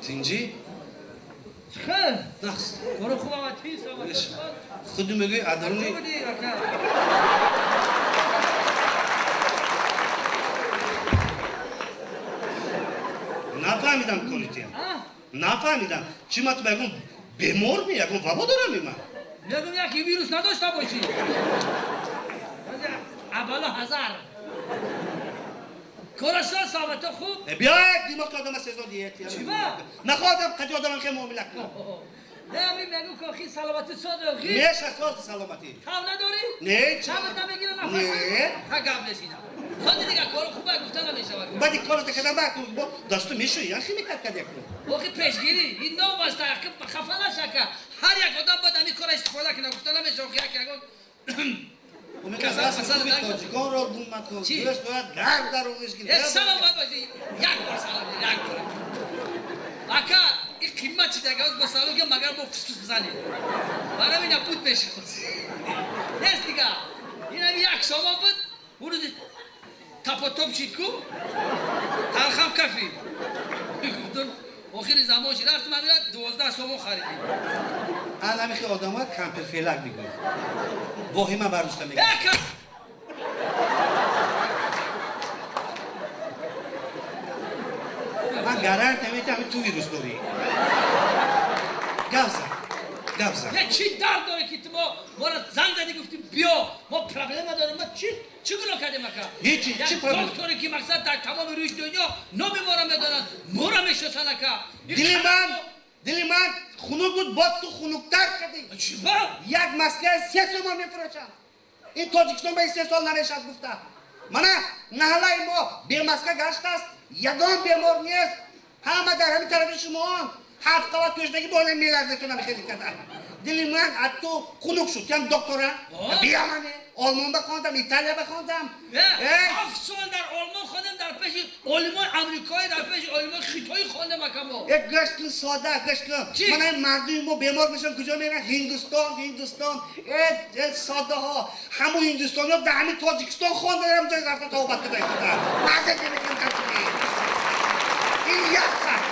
Тинҷӣ? Хел. Нақс. Коро хуб ама тиз ама. Худи мегӯи адаруни. Нафаҳмидам кори тиям. Нафаҳмидам. Чӣ ман ту ба ягон бемор ми, ягон вабо дорам ми ман? Мегӯм яке вирус надошта бошӣ. Абало ҳазар. Корашон саломато хуб? Биё димоғи одама сезон диет. Чӣ ба? Нахоҳам қади одамам хел муомила кунам. Не, ами мегӯм ки охи саломатӣ соз охи. Меша сози саломатӣ. Тав надорӣ? Не. Чабат намегира нафас? Не. Ха гап несидам. Сози дига коро хуб гуфта намешавад. Баъди кората кардам ба дасту мешӯи, яхи мекард кад якун. Охи пешгирӣ, ин ном аст, хафа нашака. Ҳар як одам бояд ами кора истифода кунад, гуфта намешавад охи як ягон. Тоҷиконро гум макун. Дӯст бояд гарм дар оғӯш гирифт. Саломат бошӣ. Як бор салом, як бор. Ака, ин қимат чи дага бо салом ки магар бо фусфус бизанед. Барам ина пут мешавад. Нест дига. Ин ами як шома буд, он рӯзи тапотоп шид ку, талхам кафид. Гуфтам, охири замон шид. Рафтам амира 12 сомон харидем. Ан ҳамихи одамҳо кампирфелак мегӯянд. Воҳима бардошта мегӯянд. Ман гарантия метиҳам ту вирус дорӣ. Гап зан, гап зан. Я чӣ дард дорӣ ки ту моро занг задӣ гуфтӣ биё, мо проблема дорем. Мо чӣ гуноҳ кардем ака? Ҳеҷ, чӣ проблема? Докторе ки мақсад дар тамоми рӯи дунё номи моро медонанд, моро мешиносанд ака. Дили ман хунук буд, бод ту хунуктар кардӣ. Чӣ ба? Як маска 3 сомон мефурӯшам. Ин Тоҷикистон ба 3 сол намешавад гуфта. Мана маҳаллаи мо бемаска гаштааст, ягон бемор нест. Ҳама дар ҳамин тарафи шумоон. 7 қават пешдагӣ боле меларзетона хеле карда. Дили ман аз ту хунук шуд. Ям доктора? Биёмане. Олмон бахондам, Италия бахондам. 7 сол дар Олмон хондам, дар пеши олимои Амрикоӣ, дар пеши олимои Хитоӣ хондам акамо. Э гӯш кун, сода, гӯш кун. Мана ин мардуми мо бемор мешаванд, куҷо мераванд? Ҳиндустон, Ҳиндустон. Э содаҳо. Ҳамун ҳиндустониҳо дар ҳамин Тоҷикистон хонданд, ҳам ҷой рафта тавбат карда истоданд. Маза намекунам касоне. Ин як хат.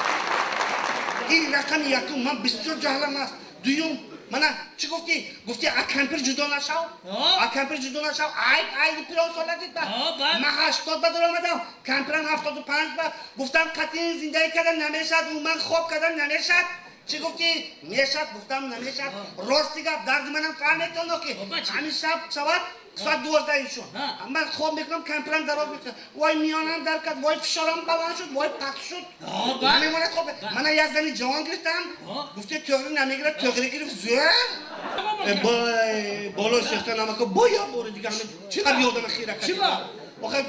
Ин рақами якум, ман бисёр ҷаҳлам аст. Дуюм, мана чӣ гуфтӣ? Гуфтӣ а кампир ҷудо нашав? А кампир ҷудо нашав? Айб, айби пирон сола дид ба. Ман 80 ба даромадам, кампирам 75 ба. Гуфтам қатъи зиндагӣ кардан намешавад, умуман хоб кардан намешавад. Чӣ гуфтӣ? Мешавад, гуфтам намешавад. Рости гап, дарди манам фаҳметон ки ҳамин шаб шавад соат 12 шуд. Ман хоб мекунам, кампирам дароз мекунам. Вой миёнам дар кард, вой фишорам баланд шуд, вой паст шуд. Намемонад хоб. Мана як зани ҷавон гирифтам, гуфте тӯғри намегирад, тӯғри гирифт зӯр. Болои сехта намака, бо як бори дига ҳамин таби одама хира кард. Чӣ ба? Охир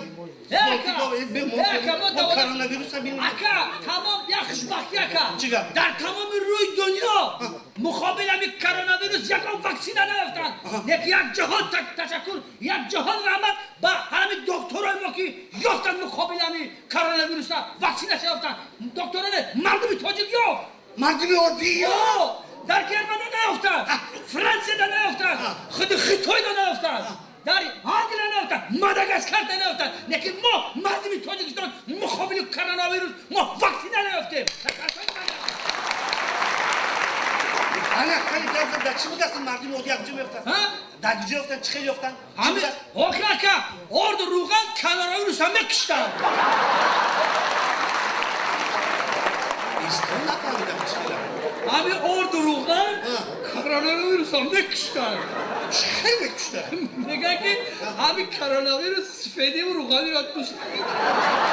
коронавируса бинем. Ака, тамом як хушбахтӣ ака. Чӣ гап? Дар тамоми рӯи дунё муқобили ҳамин коронавирус ягон ваксина наёфтанд. Лекин як ҷаҳон ташаккур, як ҷаҳон раҳмат ба ҳамин докторои мо ки ёфтанд муқобили ҳамин коронавируса ваксинаша ёфтанд. Доктороне мардуми тоҷик ёфт. Мардуми оддӣ ёфт. Дар Германия наёфтанд, Франсияда наёфтанд, худи Хитойда наёфтанд. Дар Англия наёфтанд, Мадагаскарда наёфтанд. Лекин мо мардуми Тоҷикистон муқобили коронавирус мо ваксина наёфтем. Ана хеле гап зад, дар чӣ будаст ин мардуми оддӣ як ҷо меёфтанд? Дар куҷо ёфтанд, чӣ хел ёфтанд? Ҳамин охир ака, орду рӯған коронавируса мекуштанд. Истон нафаҳмидам чӣ хел. Ҳамин орду рӯған коронавируса мекуштанд. Чӣ хел мекуштанд? Мегӯянд ки ҳамин коронавирус сифедиву рӯғаниро дӯст намедорад.